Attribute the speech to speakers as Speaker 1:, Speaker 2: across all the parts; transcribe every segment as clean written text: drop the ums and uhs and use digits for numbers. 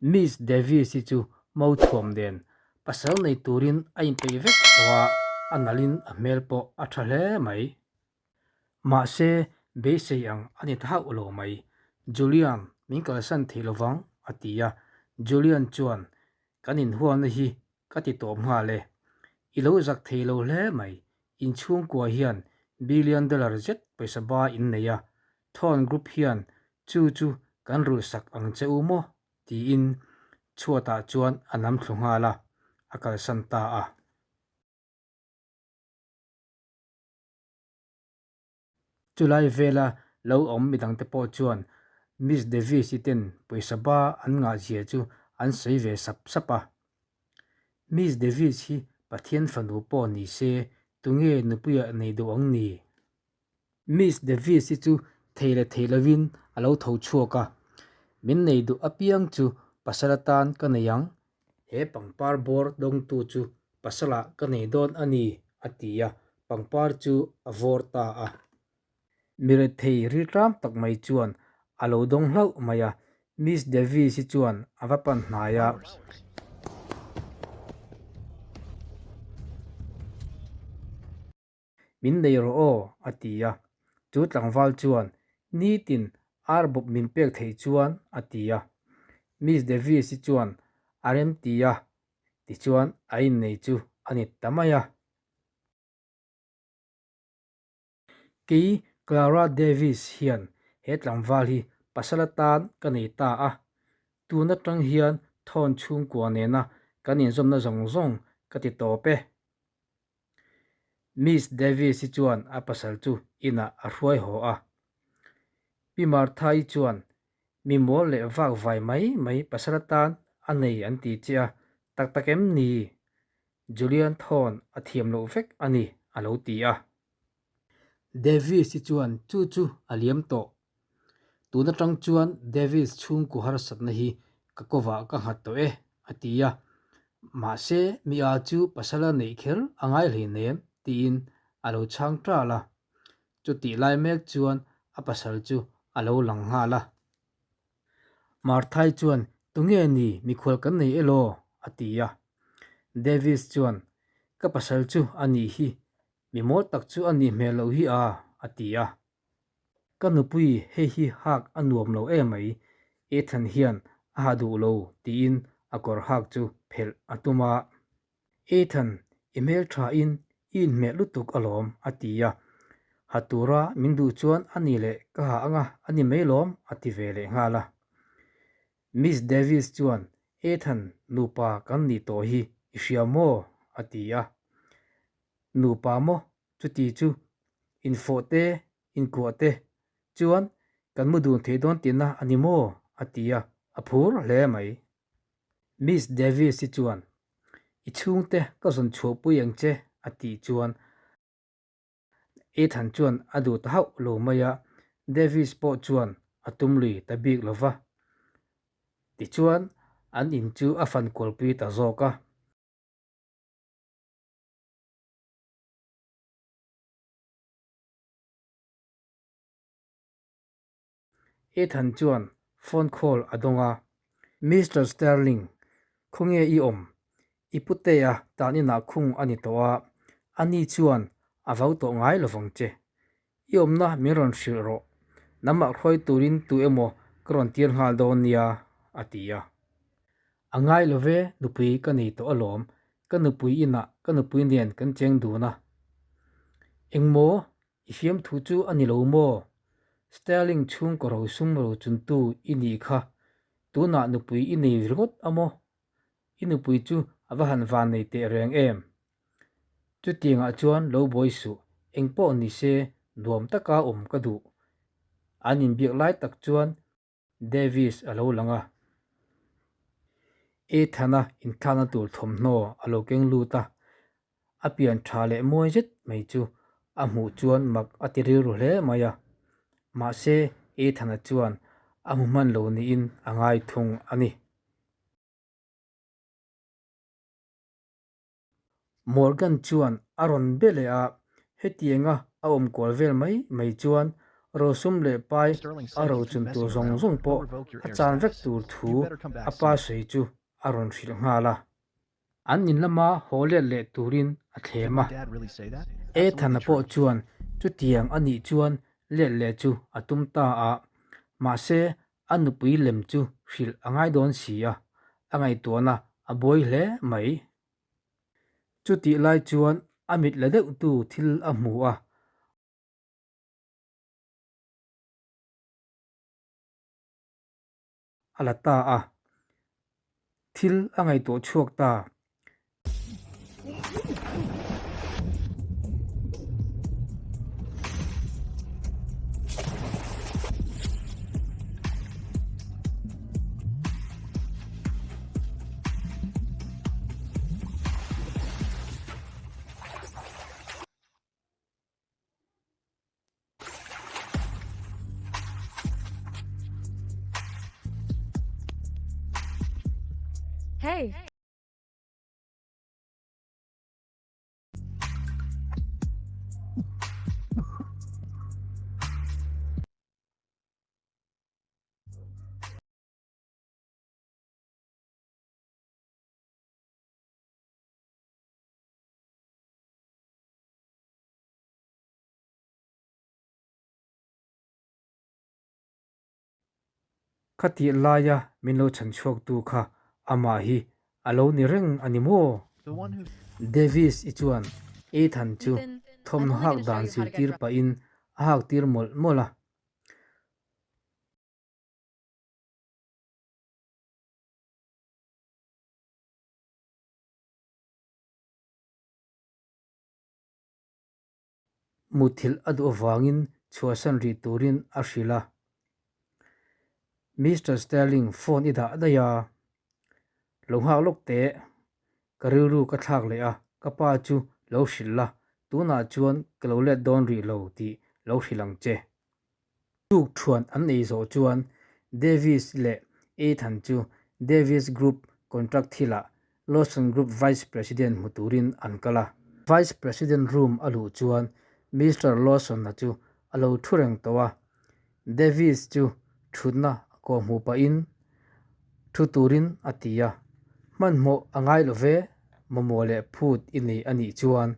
Speaker 1: Miss Davis-i chu Mauthuam nen pasal nei turin a inpeih vek tawh a, a nalhin a hmel pawh a tha hle mai. Mahse, beisei ang a ni ta hauh lo mai. Julian, min kalsan thei lovang, a ti a. Julian chuan, Kan inhualna hi ka ti tawp nghal e. I lo zak thei lo hle mai. In chhungkua hian billion dollar zet pawisa ba in nei a, Thorn Group hian chu chu kan rulhsak ang che u maw? tiin chhuatah chuan a nam thlu nghal a, a kalsan ta a. Chulai vela lo awm midangte pawh chuan Miss Davis-i ten pawisa ba an ngah zia chu an sawi ve sap sap a. Miss Davis hi Pathian fanu pawh ni se tunge nupuiah nei duh ang ni? Miss Davis-i chu thei leh thei lovin a lo tho chhuak a, Min nei duh apiang chu pasal atan ka nei ang, he pangpar bawr dawngtu chu pasalah ka nei dawn a ni, a ti a, pangpar chu a vawr ta a. Mirethei rilṭam tak mai chuan a lo dawng hlauh mai a, Miss Davis-i chuan a va pan hnai a. Min nei rawh aw, a ti a. Chu tlangval chuan, Nitin ar bawp min pek theih chuan, a ti a. Miss Davis-i chuan a rem ti a, tichuan a innei chu a ni ta mai a. Kei Clara Davis hian he tlangval hi pasal atan ka nei ta a, tun atang hian thawn chhungkua nena kan inzawmna zawng zawng ka ti tawp e. Miss Davis-i chuan a pasal chu inah a hruai haw a. Pi Martha-i chuan mi mawl leh vak vai mai mai pasal atan a nei an ti che a, tak tak em ni? Julian Thorne a thiam loh vek a ni, a lo ti a. Davis-i chuan chu chu a liam tawh. Tun atang chuan Davis chhungkaw harsatna hi ka kovah ka nghat tawh e, a ti a. Mahse, mi a chu pasal a neih kher a ngai hleinem, tiin a lo chhang ṭal a. Chutih lai mek chuan a pasal chu a lo lang nghal a. Marthai chuan, Tunge ni, mikhual kan nei elaw? a ti a. Davis chuan, Ka pasal chu a nih hi, mi mawl tak chu a nih hmel loh hi a, a ti a. Ka nupui hei hi hak a nuam lo emai, Ethan hian a ha duh lo tiin a kawr hak chu phelh a tum a. Ethan, i hmel tha in i inhmeh lutuk alawm a ti a. Ha tura min duh chuan a ni leh ka ha anga a ni mai lawm a ti ve leh nghal a. Miss Davis chuan Ethan nupa kan nih tawh hi i hria maw? a ti a. Nupa maw? Chuti chu infawh te, inkuah te chuan kan mu dun thei dawn tihna a ni maw? a ti a, a phur hle mai. Miss Davis-i chuan, I chhungte ka zawn chhuahpui ang che, a tih chuan Ethan chuan a duh ta hauh lo mai a, Davis pawh chuan a tum lui ta bik lo va. Tichuan an in chu a fan kualpui ta zawk a. Ethan chuan phone call a dawng a, Mister Sterling, khawnge i awm? I putea tan inah khung a ni tawh a, ani chuan a vau tawh ngai lovang che. I awmna min rawn hrilh rawh, nangmah hruai turin tu emaw ka rawn tir nghal dawn nia, a ti a. A ngai lo ve, nupui ka nei tawh alawm, ka nupui inah ka nupui nen kan cheng dun a. Engmaw, i fiamthu chu a ni lo maw? Sterling chhungkaw rosum rochuntu i nih kha, tunah nupui i nei ringawt a maw? I nupui chu a va han van nei teh reng em? Chutiangah chuan lo buai suh, engpawh ni se nuam taka awm ka duh. An inbiak lai tak chuan Davis a lo lang a. Ethan-a inthlakna tur thawmhnaw a lo keng lut a, a pian tha leh mawi zet mai chu a hmuh chuan mak a ti rilru hle mai a. Mahse, Ethan-a chuan a hmu hman lo niin a ngai thung a ni. Morgan chuan a rawn be leh a, hetianga a awm kual vel mai mai chuan Rosum leh pai a rochun tur zawng zawng pawh a chan vek tur thu a pa sawi chu a rawn hrilh nghal a. An in lama haw let leh turin a thlem a. Ethan-a pawh chuan chutiang a nih chuan let leh chu a tum ta a, mahse a nupui lem chu hrilh a ngai dawn si a, a ngaihtuahna a buai hle mai. Chutih lai chuan a mit la deuhtu thil a hmu a. A la ta a, thil a ngaihtuah chhuak ta.
Speaker 2: Hey!
Speaker 1: Khatih laia min lo chhan chhuaktu kha amah hi a lo ni reng a ni maw? Davis i chuan Ethan chu thawmhnaw hak dan zirtir pahin a haktir mawlh mawlh a. Muthilh a duh avangin chhuahsan rih turin a hrilh a. Mister Sterling phone i dah daih a, lo nghak lawk teh. Ka rilru ka thlak leh a, ka pa chu lo hrilh la, tunah chuan ka lo let dawn rih lo tih lo hrilh ang che. Tuk thuan an ei zawh chuan Davis leh Ethan chu Davis Group contract thilah Lawson Group Vice President hmu turin an kal a. Vice President room a luh chuan Mister Lawson-a chu a lo thu reng tawh a, Davis chu thutna kawh hmuh pahin thu turin a ti a. Hmanhmawh a ngai lo ve, mamawh leh phut i nei a nih chuan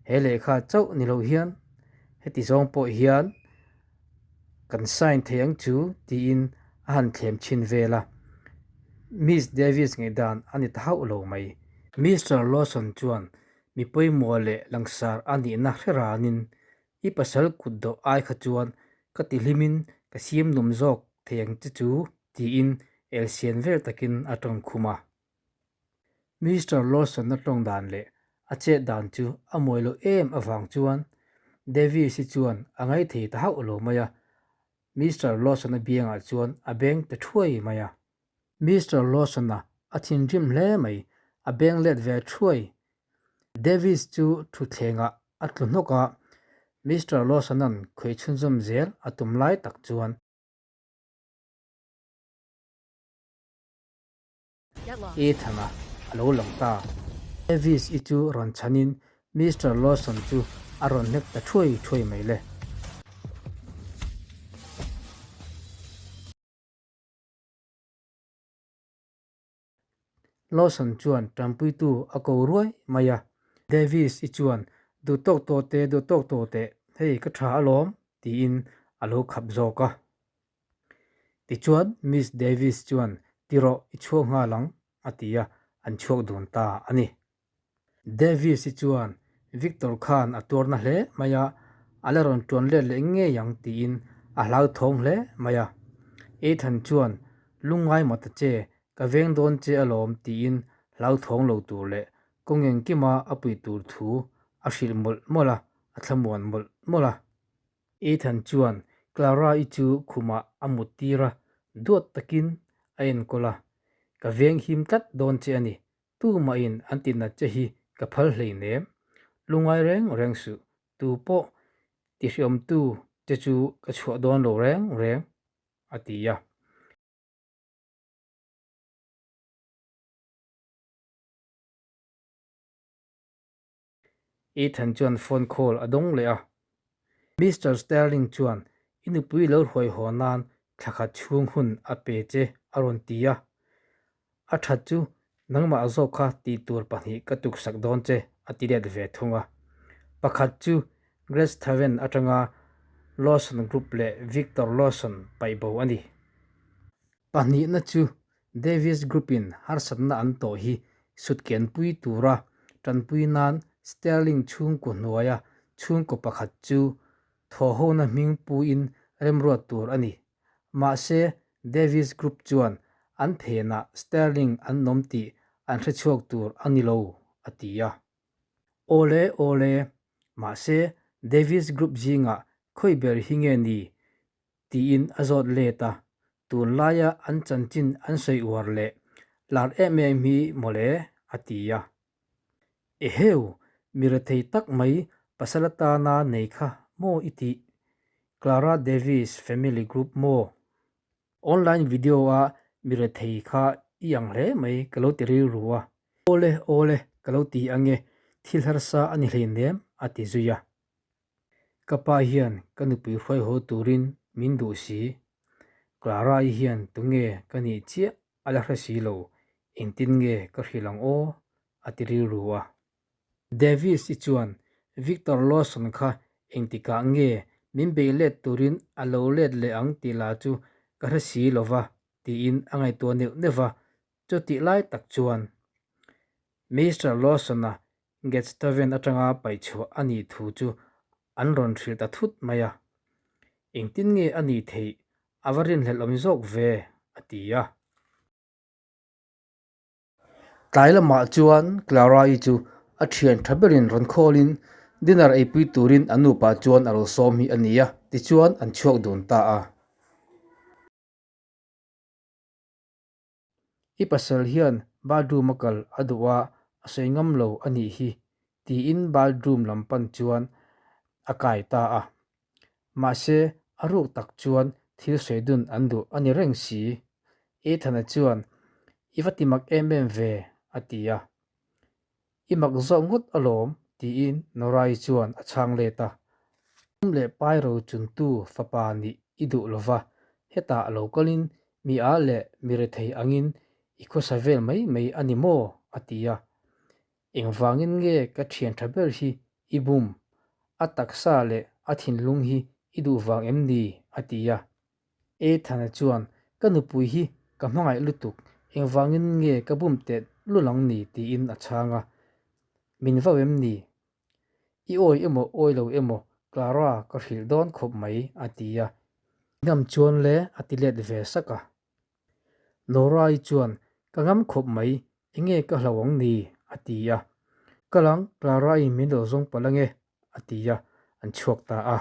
Speaker 1: he lehkha chauh ni loh hian heti zawng pawh hian kan sign thei ang chu tiin a han thlem chhin vel a. Miss Davis ngaihdan a ni ta hauh lo mai. Mister Lawson chuan mi pawimawh leh langsar a nihna hre ranin I pasal kut dawh ai kha chuan ka ti hlimin ka siam num zawk thei ang che chu tiin elsian vel takin a tawng khum a. Mister Lawson-a tawng dan leh a chet dan chu a mawi loh em avang chuan Davis-i chuan a ngaithei ta hauh lo mai a, Mister Lawson-a biangah chuan a beng ta thuai mai a. Mister Lawson-a a thinrim hle mai, a beng let ve thuai. Davis chu thutthlengah a tlu hnawk a, Mister Lawson-a'n khawih chhunzawm zel a tum lai tak chuan. Ethan-a a lo lang ta. Davis-i chu rawn chhanin Mister Lawson chu a rawn hnek ta thuai thuai mai le. Lawson chuan tanpuitu a ko ruai mai a. Davis-i chuan, Duh tawk tawh teh, duh tawk tawh teh, hei ka tha alawm, tiin a lo khap zawk a. Tichuan Miss Davis chuan, Ti rawh, i chhuak nghal ang, a ti a, an chhuak dun ta a ni. Davis-i chuan Victor khan a tuarna hle mai a, a la rawn tuan let leh ngei ang tiin a hlauthawng hle mai a. Ethan chuan, Lungngai maw ta che, ka veng dawn che alawm tiin hlauthawng lo tur leh kawng engkima a pui tur thu a hrilh mawlh mawlh a, a thlamuan mawlh mawlh a. Ethan chuan Clara-i chu khumah a mut tir a, duat takin a enkawl a, Ka veng him tlat dawn che a ni, Tumahin an tinat che hi ka phal hleinem. Lungngai reng reng suh, tu pawh tihriawmtu che chu ka chhuah dawn lo reng reng, a ti a. Ethan chuan phone call a dawng leh a. Mister Sterling chuan I nupui lo hruai haw nan thla khat chhung hun a pe che a rawn ti a. A that chu nangmah zawk kha tih tur pahnih ka tuksak dawn che a ti let ve thung a. Pakhat chu Gretsthaven atanga Lawson Group leh Victor Lawson paih bo a ni. Pahnihna chu Davis Group-in harsatna an tawh hi sutkenpui tura tanpui nan Sterling chhungkaw hnuaia chhungkaw pakhat chu thawhhona hming puin remruat tur a ni. Mahse, Davis Group chuan an phenah Sterling an awm tih an hrechhuak tur a ni lo, a ti a. Awle, awle, mahse Davis Group zingah khawi ber hi nge ni tiin a zawt let a, tunlaia an chanchin an sawi uar leh lar em em hi mawle a ti a. Eheu, mi rethei tak mai pasal atana nei kha maw i tih? Clara Davis Family Group maw? Online video a mi rethei kha i ang hle mai ka lo ti rilru a. Awle, awle, ka lo ti ange, thil harsa a ni hleinem a ti zui a. Ka pa hian ka nupui hruai haw turin min duh si. Clara-i hian tunge ka nih chiah a la hre si lo, engtin nge ka hrilh ang aw? a ti rilru a. Davis-i chuan Victor Lawson kha engtikah nge min beih let turin a lo let leh ang tih lah chu ka hre si lo va tiin a ngaihtuah neuh neuh va, chutih lai tak chuan Mister Lawson-a Getstaven atanga paihchhuah a nih thu chu an rawn hrilh ta thut mai a. Engtin nge a nih theih a va rinhlelh awm zawk ve? a ti a. Tlai lamah chuan Clara-i chu a thian tha berin rawn khawlin dinner eipui turin an nupa chuan a lo sawm hi a ni a, tichuan an chhuak dun ta a. I pasal hian bathroom a kal a duh a, a sawi ngam lo a nih hi, tiin bathroom lam pan chuan a kai ta a. Mahse, a ruk tak chuan thil sawi dun an duh a ni reng si. Ethan-a chuan, I va ti mak em em ve, a ti a. I mak zawk ngawt alawm, tiin Nora-i chuan a chhang let a. Tum leh pai ro chuntu fapa nih i duh lo va, hetah lo kalin mi a leh mi rethei angin i khawsa vel mai mai a ni maw? a ti a. Engvangin nge ka thian tha ber hi i bum? A taksa leh a thinlung hi i duh vang em ni? a ti a. Ethana chuan, Ka nupui hi ka hmangaih lutuk, engvangin nge ka bum teh lul ang ni? tiin a chhang a. Min vau em ni? I awi emaw awi lo emaw Clara ka hrilh dawn khawp mai, a ti a. Ngam chuan le a ti let ve sak a. Nora-i chuan, Ka ngam khawp mai, enge ka hlau ang ni? a ti a. Ka lang, Clara-i min lo zawng palh ange, a ti a, an chhuak ta a.